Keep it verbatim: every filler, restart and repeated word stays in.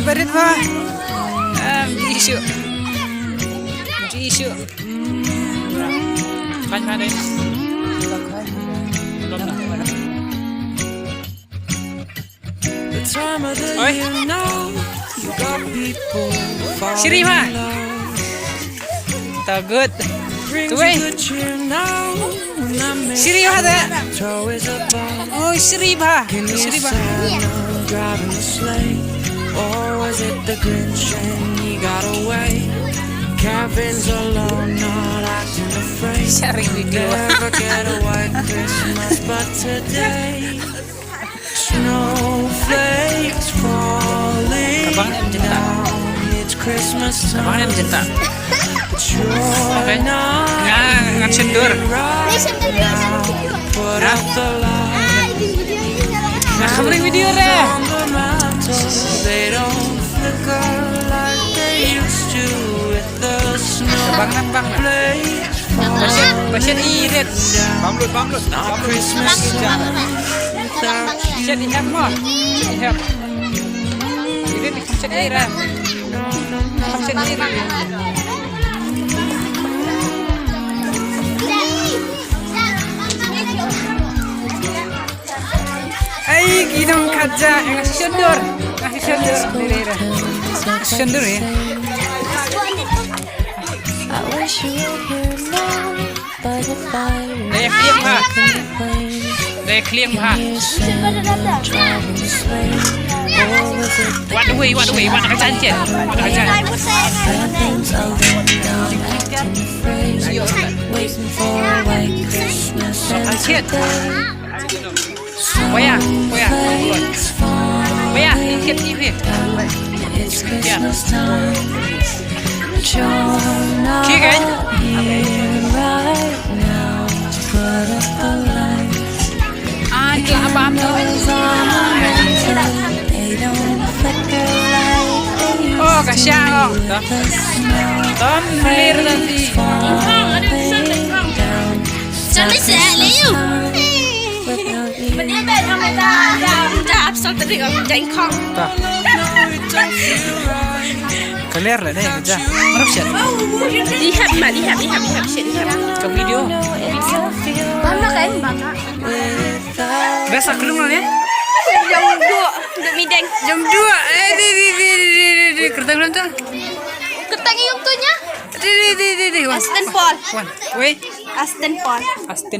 Barit bha. Am, issue. Issue. Kan ma dai. Oi. Shri bha. Ta good. Tuwei. Shri bha da. Oh, Shri bha. Shri bha. Driving the sleigh, or was it the Grinch and he got away? Cabins alone, not acting afraid. Sharing video. Never get a white Christmas, but today snowflakes falling down. It's Christmas time. Okay. Nga, nga shendur. Put up the lights. Nga khamring video re. On the mountain, they don't flicker like they used to with the snow. Bang nan, bang nan. Bashet, bashet irit. Bamlut, bamlut. Not Christmas time without you. Bashet ihep mo. Ihep. Irit, bashet irit. Bashet irit. Ai, ki dang khaja, nga shendur. Nga shendur. Shendur, eh. I wish you were here now, but if I were Dei kliang bha. Dei kliang bha. What the way, what the way, what the way. What the way. Spent things all down, acting afraid, waiting for a white Christmas and today. Where? Where? Where? It's Christmas time, but you're not here right now to put up a light. Candles on the mantle, they don't flicker like they used to with the snow. Flakes falling down. It's not Christmas time without you. Clear lah deh, ja. Marah siat. Ihap ma, ihap, ihap, ihap siat, ihap. Ka video. Biasa kelung lah ni. Jam dua, dua midang. Jam dua. Eh, di, di, di. Kereta belum tu. Kereta ngiung tu nya. Di, di, di, di, di. Wan. Aston Paul. Wan. Weh. Aston Paul. Aston